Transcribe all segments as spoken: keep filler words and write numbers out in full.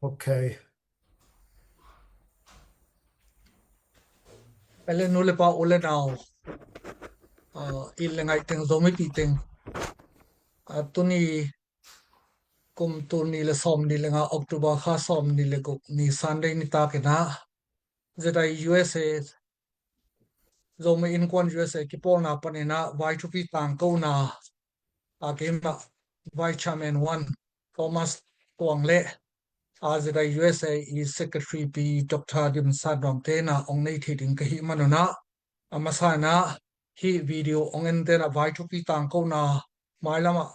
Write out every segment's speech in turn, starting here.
Okay. Ele nu le pa u le nau, ah, i le ngai teng, Zomi pi teng, ah, tuni kum tul nih le sawm nih le nga October kha sawm nih le guk ni Sunday ni takin ah Z I U S A, Zomi Innkuan U S A kipawlna panin ah vaithupi tangkona, a keima Vice Chairman one Thomas Tuang le, a Z I U S A i Secretary pi Doctor Dim San Nuam te na ong nei thei ding ka hih manun ah, a masa in ah hih video ong en te na vaithupi tangkona mailam ah,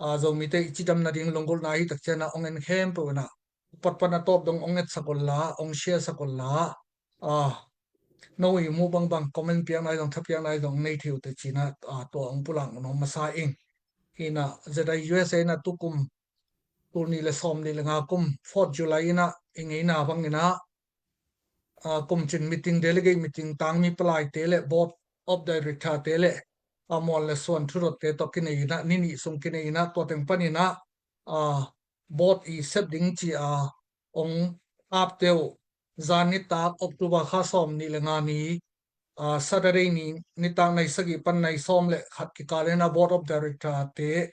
a, Zomite i cidam nading lunggulhna hi tak ciang ah ong en khempeuh in ah, upat pan a tawp dong ong etsak un la, ong share sak un la, a, no i mu bangbang comment piak nai zong, tha piak nai zong nei thei uh te ci-in ah, a, tua ong pulak nong masa ing. Hi in ah Z I U S A in ah tukum tul nih le sawm nih le nga kum fourth July in ah i ngeina bangin ah, a, kum cin meeting, delegate meeting, tangmi palaite le Board of Director te le a mual le suan thudot te tawh kinei in ah, ni nih sung kinei in ah, tua teng panin ah, a, board i sep ding ci a ong ap te uh. Zan nitak October kha sawm nih le nga ni, a, Saturday ni, nitak nai sagih pan nai sawm le khat kikal in ah Board of Director te,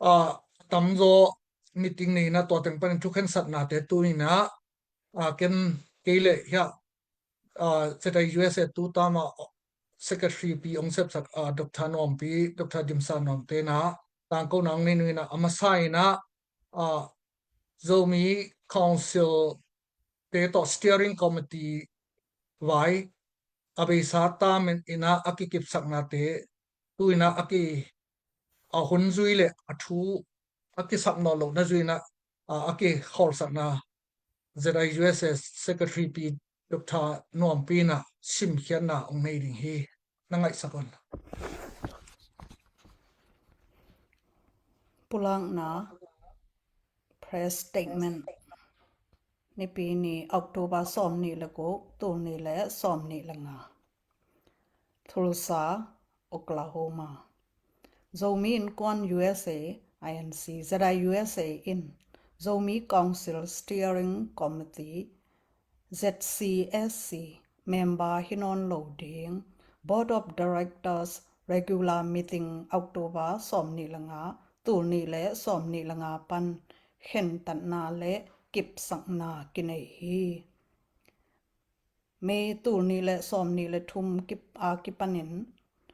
a, tamzaw meeting nei in ah, tua teng panin thukhensatnate tu in ah, a, ken kei le hiah, a, Z I U S A tu tama Secretary pi ong sepsak, a, Doctor Nuam pi, Doctor Dim San Nuam te na tangkona ong nei nung in ah, a masa in ah, a, Zomi Council te tawh Steering Committee vai a beisa tam in ah a kikipsaknate, tu in ah a ki, a hun zui le a thu a kisap nawn lohna zui in ah, a, a kikholhsakna Z I U S A Secretary pi Doctor Nuam pi in ah simkhiatna ong nei ding hi. Na ngaihsak un. Pulakna, press statement. Nipi ni, October sawm nih le guk, tul nih le sawm nih le nga. Tulsa, Oklahoma. Zomi Innkuan U S A, I N C, Z I U S A in Zomi Council Steering Committee, Z C S C, member hi nawn lo ding Board of Directors regular meeting October sawm nih le nga, tul nih le sawm nih le nga pan khentatna le kipsakna kinei hi. May tul nih le sawm nih le thum kip a kipanin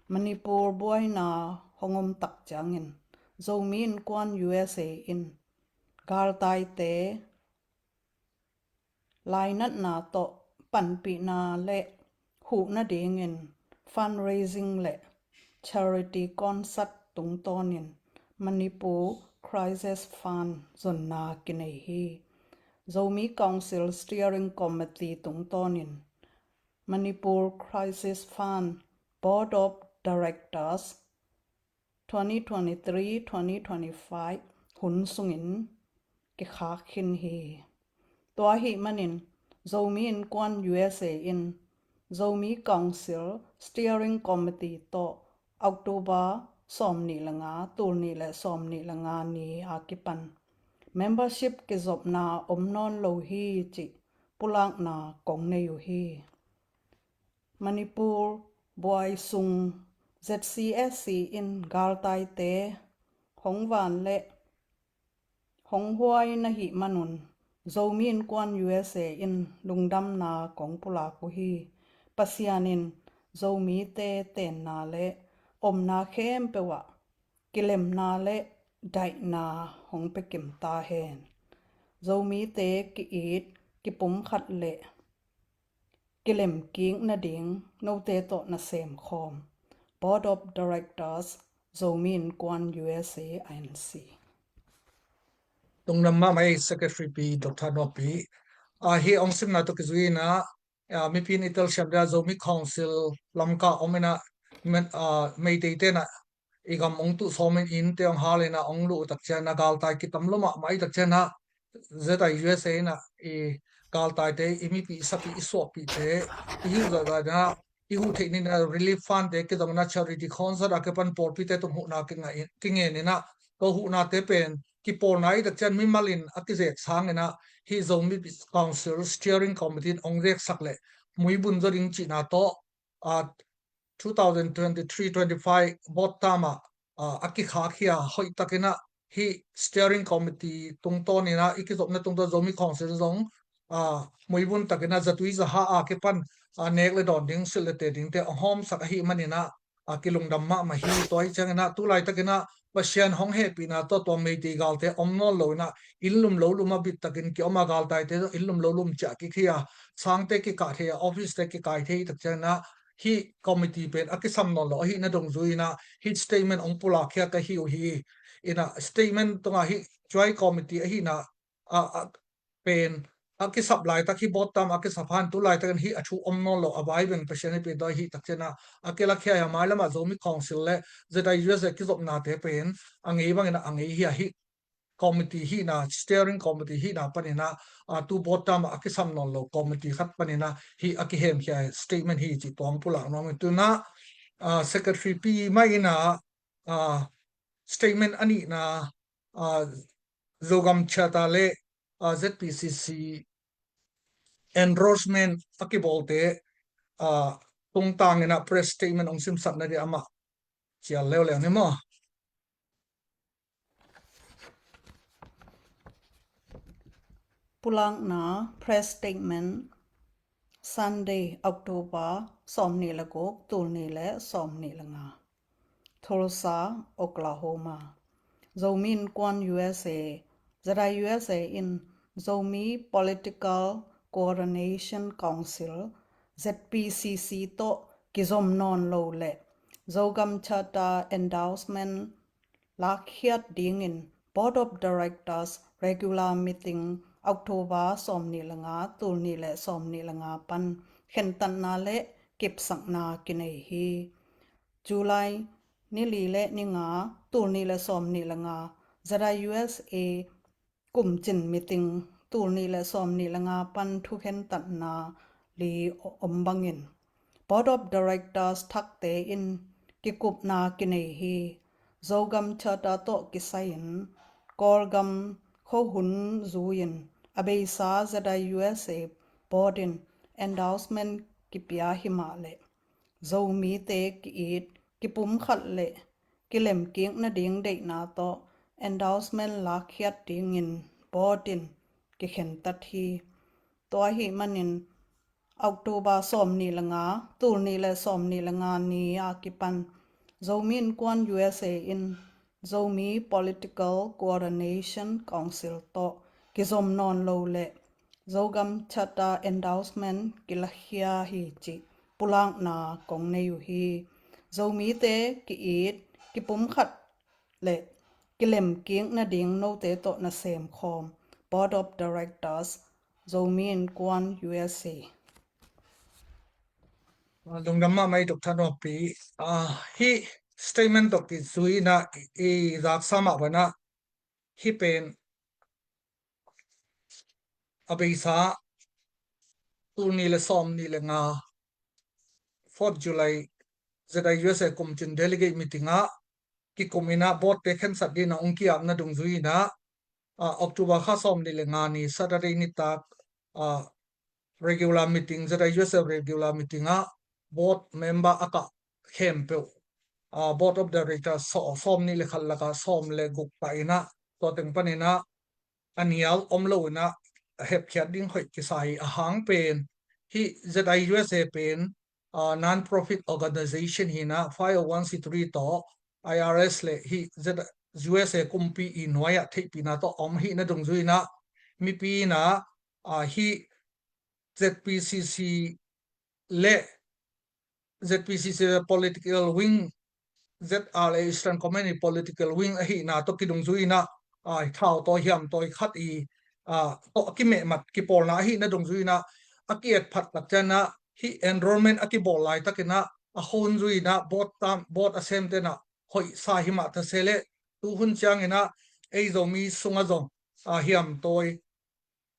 Manipur buaina hong om tak ciangin Zomi Innkuan U S A in galtaite lainatna tawh panpihna le huh nadingin fundraising le charity concert tungtawnin Manipur Crisis Fund zonna kinei hi. Zomi Council Steering Committee tungtawnin Manipur Crisis Fund Board of Directors twenty twenty-three twenty twenty-five hun sungin kikhak khin hi. Tua ahih manin Zomi Innkuan U S A in Zomi Council Steering Committee tawh October sawm nih le nga, tul nih le sawm nih le nga ni a kipan membership kizopna om nawn lo hi cih pulakna kong nei uh hi. Manipur buai sung Z C S C in galtaite hong van le hong huai na hih manun Zomi Innkuan U S A in lungdamna kong pulak uh hi. Pasian in Zomite tenna le omna khempeuh ah kilemna le daihna hong pia kim ta hen. Zomite ki-it, kipumkhat le kilemkik nading note tawh na semkhawm. Board of Directors, Zomi Innkuan U S A I N C. Lungdam mahmah ei Secretary pi Doctor Nuam pi. Ah, hih ong simna tawh kizui in ah, ah, mipi in i telsiam dia Zomi Council Lamka om in ah, men, ah, Meitei te in ah i gam ong tuh sawmin, innte ong hal in ah ong luh tak ciang ah galtai kitam lua mahmah i tak ciang ah Z I U S A in ah i galtaite, i mipi, i sapi, i suahpihte i huh zahzah in ah, i huh theih ni in ah relief fund te kizom in ah charity concert a kipan pawlpite tung huhna kinga in, kingen in ah, tua huhnate pen kipawlna i tak ciang mimal in a kizek sang in ah hih Zomi Council Steering Committee in ong zeksak le muibun zaw ding cihna tawh, a, two thousand twenty-three twenty-five board term ah, a, a kikhak hi a, hoihtakin ah hih Steering Committee tungtawnin ah i kizopna tungtawn Zomi Council zong, a, muibun takin ah zatui zaha a kipan, a, nek le dawn ding, silh le te dingte ong hawmsak ahih manin ah, a, kilungdam mahmah hi. Tua ahih ciangin ah tu laitakin ah Pasian hong hehpihna tawh tua Meitei galte om nawn lo in ah, inn lum lo lum a bit takin kiom a, galtaite zong inn lum lo lum ciah kik hi a, sangte kikah thei a, office te kikai thei tak ciangin ah hih committee pen a kisam nawn lo ahihna dungzui in ah hih statement ong pulak khia ka hi uh hi. In ah statement tungah hih joint committee ahihna, a, a, pen a kisap laitak, hih board term a kisap hang tu laitakin hih a thu om nawn lo, a vai beng Pasian hehpih tawh ahih tak ciangin ah a kilakhia hi a, mailam ah Zomi Council le Z I U S A kizopnate pen a ngei bangin ah a ngei hi a, hih committee hihna, steering committee hihna panin ah, a, tu board term ah a kisam nawn lo committee khat panin ah hih a kihemkhia statement hi cih tua ong pulak nuam ing. Tu in ah, a, Secretary Pi Mai in ah, a, statement a nihna, a, Zogam Charter le, a, Z P C C endorsement a kibawlte, a, tungtangin ah press statement ong simsak nading amah cial leuleu ni maw? Pulakna press statement, Sunday, October sawmnih le guk, tul nih le sawmnih le nga. Tulsa, Oklahoma. Zomi Innkuan U S A, Z I U S A in Zomi Political Coordination Council, Z P C C tawh kizom nawn lo le Zogam Charter endorsement lakkhiat dingin Board of Directors regular meeting October sawmnih le nga, tul nih le sawmnih le nga pan khentatna le kipsakna kinei hi. July ni li le ni nga, tul nih le sawmnih le nga, Z I U S A kumcin meeting, tul nih le sawmnih le nga pan thukhentatna li om bangin Board of Directors thakte in kikupna kinei hi. Zogam Charter tawh kisai-in Kawlgam khuahun zui-in a beisa Z I U S A Board in endorsement kipia hi mah leh Zomite ki-it kipumkhat le kilemkik nading deihna tawh endorsement lakkhiat dingin Board in kikhentat hi. Tua ahih manin October sawmnih le nga, tul nih le sawmnih le nga ni a kipan Zomi Innkuan U S A in Zomi Political Coordination Council tawh kizom nawn lo le Zogam Charter endorsement kilakhia hi cih pulakna kong nei uh hi. Zomite ki-it kipumkhat le kilemkik nading note tawh na semkhawm Board of Directors, Zomi Innkuan U S A. Lungdam mahmah i Doctor Nuampi. Ah, hih statement tawh kizui-in ah i, i zaksa mah bangin ah hih pen a beisa tul nih le sawmnih le nga, fourth July, Z I U S A kumcin delegate meeting ah kikum in ah board te khensat dingin ah ong ki-apna dungzui-in ah, ah, October kha sawmnih le nga ni Saturday nitak, ah, regular meeting, Z I U S A regular meeting ah board member a kah khempeuh, ah, Board of Directors sawm, sawmnih le khat lakah sawm le guk pah in ah, tua teng panin ah a nial om lo in ah a hepkhiat ding hoih kisa hi. A hang pen hih Z I U S A pen, ah, non-profit organization hi-in ah five oh one C three tawh I R S le hih Z, U S A kumpi i nuai-ah theihpihna tawh om ahihna dungzui-in ah mipi in ah, ah, hih Z P C C le Z P C C le political wing, Z R A Eastern Command i political wing ahihna tawh kidungzui-in ah, ah, thautawi hiamtawi khat i, ah, tawh a kimehmat kipawlna ahihna dungzui-in ah a ki-etphat tak ciangin ah hih enrollment a kibawl laitakin ah a hun zui-in ah board tam, board a semte in ah hoihsa hi mah ta se leh tu hun ciangin ah ei Zomi sungah zong, ah, hiamtawi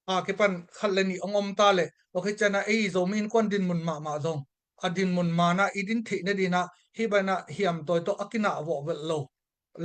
a kipan khat le nih ong om ta leh, tua khit ciangin ah ei Zomi Innkuan dinmun mahmah zong a dinmun man ah i din theih nadingin ah hih bangin ah hiamtawi tawh a kinah vawh velh lo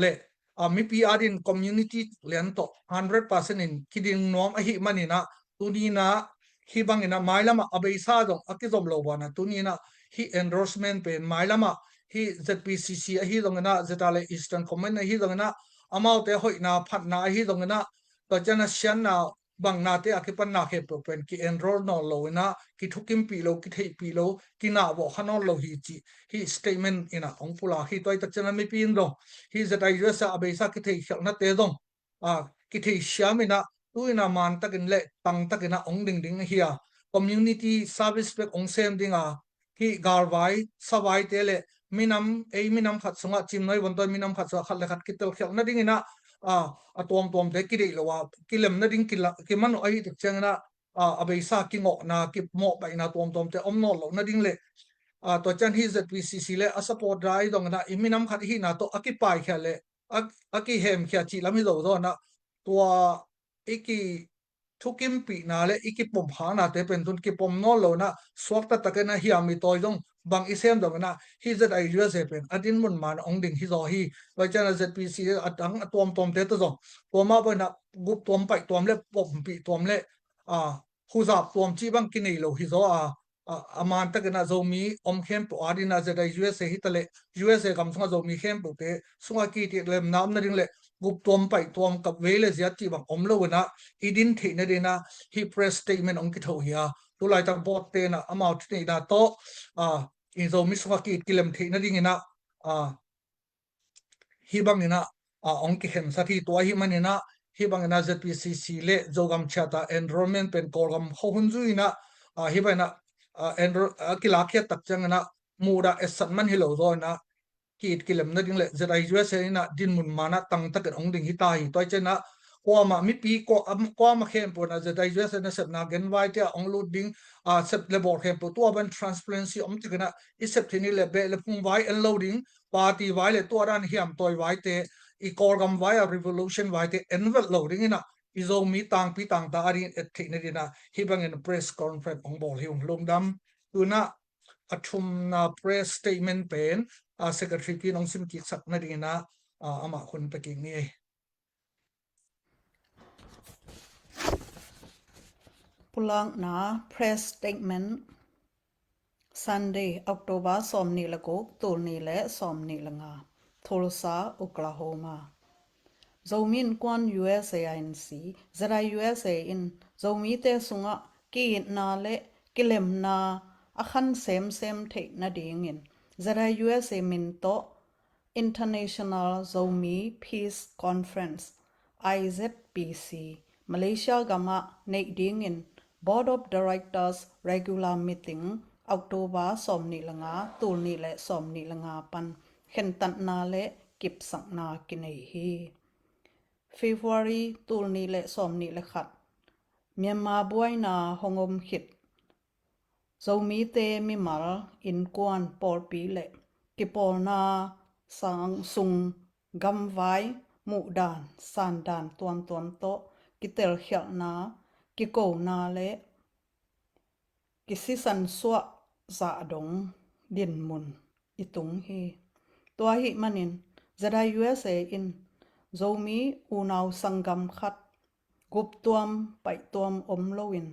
le a mipi adin community lian tawh hundred percent in kiding nuam ahih maninah tuninah hih banginah mailamah a beisa zong a kizom lo banah tuninah hih endorsement pen mailamah hih Z P C C ahi zonginah, zeta le Eastern Command ahi zonginah, amaute hoihna phatna ahi zonginah, tua cianah sianna bang nate a kipanna khempeuh pen ki-enroll nawn lo inah, kithukimpih lo, kitheihpih lo, kinahvawh kha nawn lo hi cih hih statement inah hong pulak hi. Tua hi tak cianah mipi in zong hih Z I U S A a beisa kitheikhialhnate zong a kithei siam inah tu inah mantakin le tangtakinah hong dingding ahi a, community service bek hong sem dinga, hih galvai savaite le minam, ei minam khat sungah, cimnoi vontawi minam khat sungah khat le khat kitelkhialh nadinginah a, a tuamtuamte kideih lo a, kilem nading kila, kiman uh ahi tak cianginah a, a beisa kingawhna, kimawhpaihna tuamtuamte om nawn lo nading le a, tua cian hih Z P C C le a supporter ahi zonginah i minam khat ihina tawh a kipaikhia le a, a kihemkhia cih lam hi zo zonginah tua i ki thukimpihna le i kipom khanate pen tun kipom nawn lo inah suakta takin a hiam i tawi zong bang i sem zonginah hih Z I U S A pen a dinmun man hong ding hi zaw hi. Tua cianah Z P C a tang a tuamtuamte tawh zong tua mah bang inah gup tuam paih tuam le pompih tuam le a huzap tuam cih bang kinei lo hi zaw a, a, a mantakinah Zomi om khempeuh adinah Z I U S A hi ta le U S A gam sungah Zomi khempeuhte sungah kikitlemna om nading le gup tuam paih tuam kap vei le ziat cih bang om lo inah i din theih nadinah hih press statement hong kitho hi a, tulaitak board tenah amau thuneihna tawh a, i Zomi sungah ki-it kilem theih nadinginah a, hih banginah a, hong kikhensat hi. Tua ahih maninah hih banginah Z P C C le Zogam Chiat a enrollment pen Kawlgam khuahun zui inah a, hih banginah a, enroll, a, kilakhiat tak cianginah muhdah etsat man hi lo zaw inah ki-it kilem nading le Z I U S A inah dinmun manah tangtakin hong ding hi ta hi. Tua hi cianah kuamah mipi kua, am, kuamah khempeuh inah Z I U S A nasepna genvaite ah hong lut ding a, sep le bawl khempeuh tua ban transparency om takinah i sep theih ni le beh le phung vai en lo ding, party vai le tua dan hiam tawi vaite, i Kawlgam vai a revolution vaite en vet lo dinginah i Zomi tangpi tangta adin et theih nadinah hih bangin press conference hong bawl hi ung. Lungdam. Tunah a thumna press statement pen a, secretary pi in hong sim kiksak nadinginah a, amah hun pia kik ni. Pulakna press statement. Sunday, October sawmnih le guk, tul nih le sawmnih le nga. Tulsa, Oklahoma. Zomi Innkuan U S A I N C, Z I U S A in Zomite sungah ki-itna le kilemna a khan semsem theih nadingin Z I U S A min tawh International Zomi Peace Conference, I Z P C, Malaysia gamah neih dingin Board of Directors Regular Meeting, October sawmnih le nga, tul nih le sawmnih le nga pan khentatna le kipsakna kinei hi. February tul nih le sawmnih le khat, Myanmar buaina hong om khit Zomite mimal, innkuan, pawlpi le kipawlna sang sung gamvai muhdan sandan tuamtuam tawh kitelkhialhna, kikona le kisisan suah zah dong dinmun i tung hi. Tua ahih manin Z I U S A in Zomi unau sanggam khat guptuam paihtuam om loin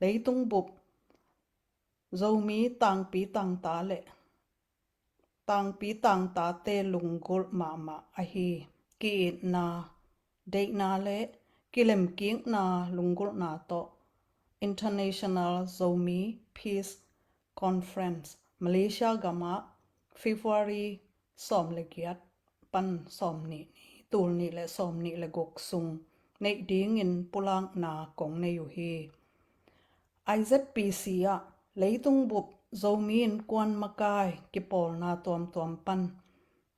leitung bup Zomi tangpi tangta le tangpi tangtate lunggulh mahmah ahi ki-itna, deihna le kilemkikna lunggulhna tawh International Zomi Peace Conference, Malaysia gamah February sawm le giat pan sawmnih ni, tul nih le sawmnih le guk sung neih dingin pulakna kong nei uh hi. I Z P C ah leitung bup Zomi innkuan makai kipawlna tuamtuam pan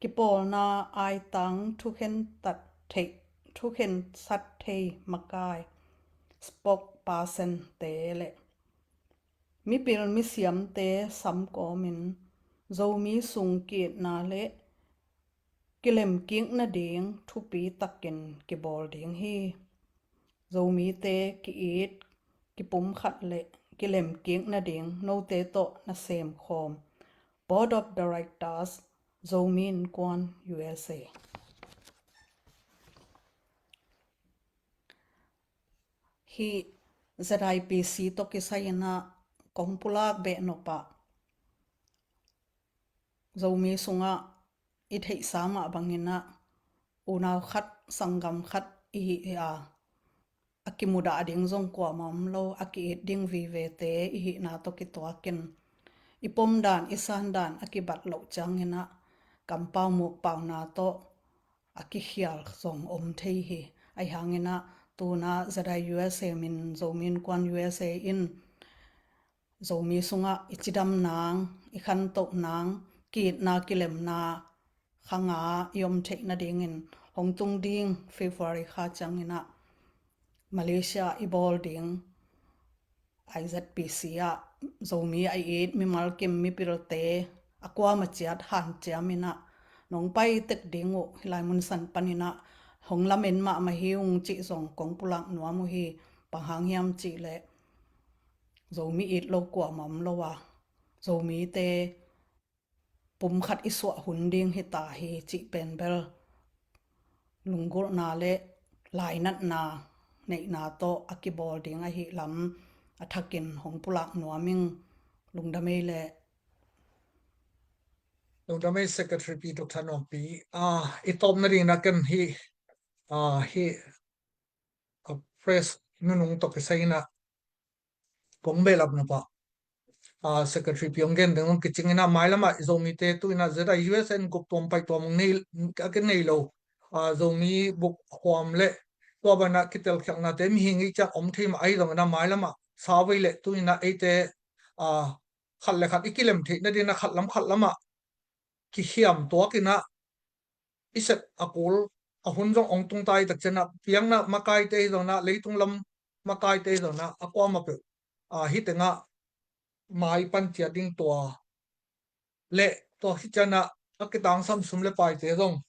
kipawlna aitang thukhen tat thei, thukhen sat thei makai, spokesperson te le mipil misiamte samkawmin Zomi sung ki-itna le kilemkik nading thupi takin kibawl ding hi. Zomite ki-it, kipumkhat le kilemkik nading note tawh na semkhawm Board of Directors, Zomi Innkuan U S A. Hih Z I P C tawh kisai inah kong pulak behnop ah Zomi sungah i theihsa mah bang inah unau khat, sanggam khat i hi a, a kimudah ding zong kuamah om lo, a ki-it ding vivete i hihna tawh kituakin i pomdan i sandan a kibat loh ciang inah kampau mukpauna tawh a kikhial zong om thei hi. Ahi hang inah tuna Z I U S A min Zomi Innkuan U S A in Zomi sungah i cidam nang, i khantoh nang, ki-itna kilemna khanga i om theih nadingin hong tung ding February kha ciang inah Malaysia i bawl ding I Z P C ah Zomi a it mimal kim mipilte a kuamah ciat hanciam inah nong pai tek ding uh, hih lai mun san pan inah hong lamen mahmah hi ung cih zong kong pulak nuam uh hi. Bang hang hiam cih leh Zomi it lo kuamah om lo a, Zomite pumkhat i suah hun ding hi ta hi cih pen bel lunggulhna le lainatna neihna tawh a kibawl ding ahi lam a thakin hong pulak nuam ing. Lungdam ei le. Lungdam ei Secretary Pi Doctor Nuampi. Ah, i tawp nading na ken hi, ah, hi, ah, press nunung tawh kisai inah kong behlap nop ah, ah, Secretary Pi hong gen ding hong kicing inah mailam ah i Zomite tu inah Z I U S A in gup tuam paih tuam hong nei, a kinei lo, ah, Zomi bup huam le tua banah kitelkhialhnate mihing i ciang om thei mah ahi zong inah mailam ah sauvei le tu inah eite, ah, khat le khat i kilem theih nading inah khat lam khat lam ah kikhiam tuak inah i sep a kul a hun zong hong tung ta i tak ciang inah biakna makaite hi zong inah leitung lam makaite hi zong inah a kuamah peuh, ah, hih tengah mai pan ciat ding tua le tua khit ciang inah a kitangsam sum le paite zong,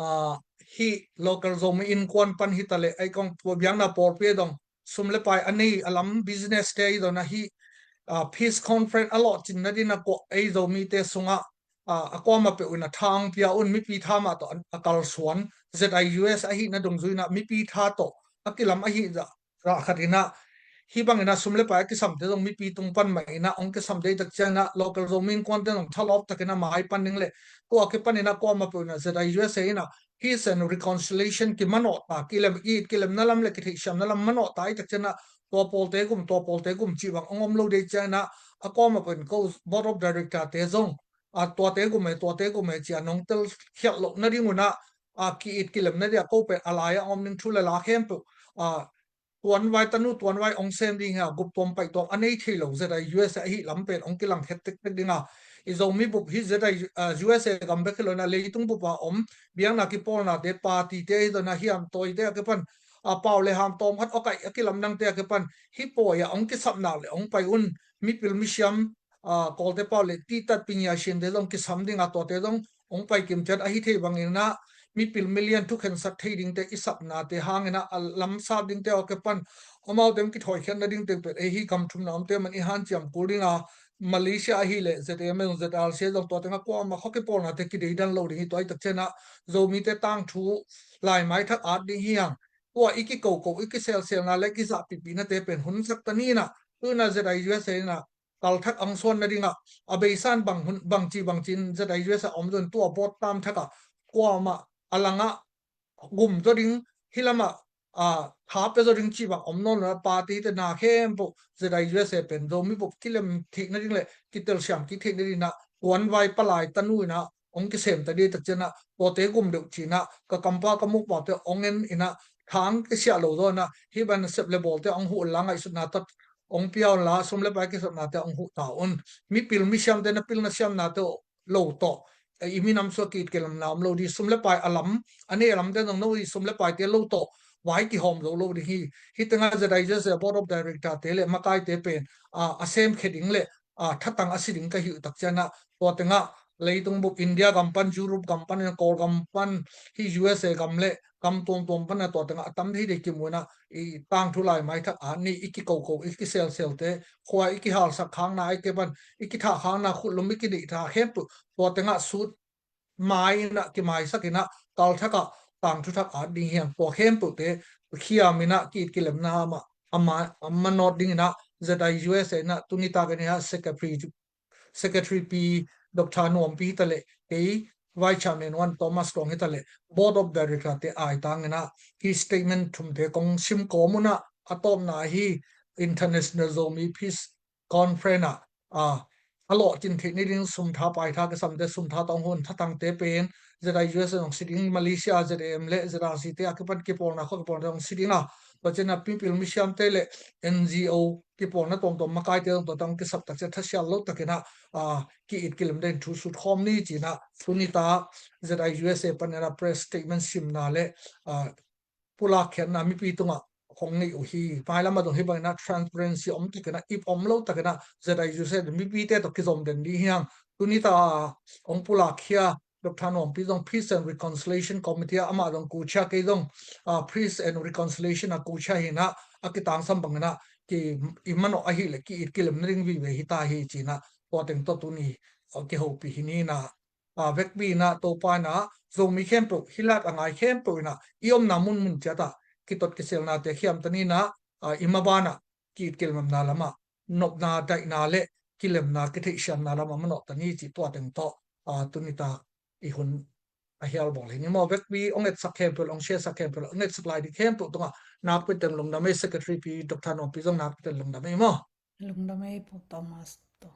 ah, hih local Zomi Innkuan pan hi ta le ei kong tua biakna pawlpi a dong sum le pai a nei a lam business te i zong inah hih, ah, peace conference a lawhcin nading inah kuah ei Zomite sungah, ah, a kuamah peuh inah tha hong pia un, mipi tha mah tawh a, a kalsuan Z I U S A ahihna dungzui inah mipi tha tawh a kilam ahi zah rah khat inah hih bang inah sum le pai a kisamte zong mipi tung pan mah inah hong kisam dei tak ciang inah local Zomi Innkuante zong thalawp tak inah mai pan ding le tua kipan inah kuamah peuh inah Z I U S A inah peace and reconciliation kimanawh ta, kilem, i kilemna lam le kitheihsiamna lam manawh ta i tak ciang inah tua pawlte gum, tua pawlte gum cih bang hong om lo dei ciang inah a kuamah peuh in ko board of director te zong, ah, tuate gum e, tuate gum e ci-a nong telkhialh loh nading un ah, ah, ki-it kilem nading a ko pen a lai-ah hong om ding thu le la khempeuh, ah, tuanvai tanu tuanvai hong sem ding hi a, gup tuam paih tuam a nei thei lo Z I U S A ahi lam pen hong kilangkhet tektek ding a, i Zomi bup hi Z I, ah, U S A gam bek hi lo inah leitung bup a om biakna kipawlnate, party te ahi zong inah hiam tawite a kipan, ah, pau le ham tawm khat awkaih a kilamdangte a kipan hih pawi ah hong kisapna le hong pai un, mipil misiam, ah, Kawlte pau le tihtat pingiaisiante zong kisam ding a, tuate zong hong pai kim ciat ahi thei bang inah mipil milian thukhensat thei dingte i sapnate hang inah a lamsat dingte a kipan amaute hong kithoikhiat nading teng pen ei hih gam thumna omte man i hanciam kul ding a, Malaysia ahi le Z M L, Z R C zong tua tengah kuamah khawk kipawlnate kideidan lo ding hi. Tua i tak ciang inah Zomite tangthu laimai thak at ding hi hang. Tua i kikoko, i kiselselna le kizahpipihnate pen hun sak ta ni inah tu inah Z I U S A inah kalthak ang suan nading ah a beisa in bang hun, bangci bangci in Z I U S A om zong tua board tam thak ah kuamah a langah gum zaw ding, hih lamah, ah, tha pia zaw ding cih bang om nawn lo a, party te na khempeuh Z I U S A pen Zomi bup kilem theih nading le kitelsiam kik theih nading ah tuanvai palai tanu inah hong kisem ta ding tak ciang ah tuate gum deuh ci inah ka kampau ka mukpaute hong en inah thang kisiah lo zaw inah hih ban sep le bawlte hong huh unla, ngaihsutna tawh hong pia unla, sum le pai kisapnate hong huh ta un. Mipil misiamte na pilna siamnate lo tawh, eh, i minam sungah ki-it kilemna om lo ding, sum le pai a lam a nei a lamte zong no i sum le paite lo tawh vai kihawm zo lo ding hi. Hih tengah Z I U S A board of director te le makaite pen, ah, a semkhia ding le, ah, thatang a si ding ka hih uh tak ciang ah tua tengah leitung bup India gam pan, Europe gam pan, Kawlgam pan, hih U S A gam le gam tuamtuam pan ah tua tengah a tam thei dei kimu inah i tangthu laimai thak at ni, i kikoko, i kiselselte, khua i kihalsak khakna, a i ke pan i kithah khakna, khutlum i kineih tha khempeuh tua tengah sut mai inah kimaisak inah kalthak ah tangthu thak at ding hi hang. Tua khempeuhte khiam in ah ki-it kilemna amah, amah, amah nawt ding in ah Z I U S A in ah tuni tak in ah Secretary, Secretary Pi Doctor Nuampi hi ta leh kei Vice Chairman Wan Thomas kong hi ta leh Board of Director te ai tang in ah hih statement thumte kong sim kawm un ah, a tawpna hi International Zomi Peace Conference ah, ah, a lawhcin theih ni ding sum tha pai tha kisamte, sum tha tawng hun thatangte pen Z I U S A in hong si ding, Malaysia Z A M le Z R C te a kipan kipawlna khua kipawlna hong si ding a, tua ciang a mipil misiamte le N G O kipawlna tuamtuam makaite tuamtuam tang kisap tak ciang thasial lo tak in ah, ah, ki-it kilem ding thu sut khawm ni ci in ah tuni tak Z I U S A pan in ah press statement simna le, ah, pulak khiatna mipi tungah hong nei uh hi. Mailam ah zong hih bang in ah transparency om tak in ah, ip om lo tak in ah Z I U S A in mipite tawh kizom den ding hi hang. Tuni tak hong pulak khia Doctor Nuampi zong Peace and Reconciliation Committee ah amah zong kuchia, kei zong, ah, Peace and Reconciliation ah kuchia hi in ah, a kitangsam bang in ah ki, i manawh ahih leh ki-it kilemna ding vive hi ta hi ci in ah tua teng tawh tuni, ah, kihopih hi ni in ah, ah, vekpi in ah Topa in ah Zomi khempeuh, hih lat a ngai khempeuh in ah i omna munmun ciat ah kitot kiselnate khiamta ni in ah, ah, i maban ah ki-it kilemna lam ah nopna, daihna le kilemna, kitheihsiamna lam ah manawhta ni cih tua teng tawh, ah, tuni tak i hun a hial bawl hi ni maw. Vekpi hong etsak khempeuh, hong share sak khempeuh, hong etsak lai ding khempeuh tungah nakpi takin lungdam ei. Secretary Pi Doctor Nuampi zong nakpi takin lungdam ei maw. Lungdam ei Pu Thomas tawh.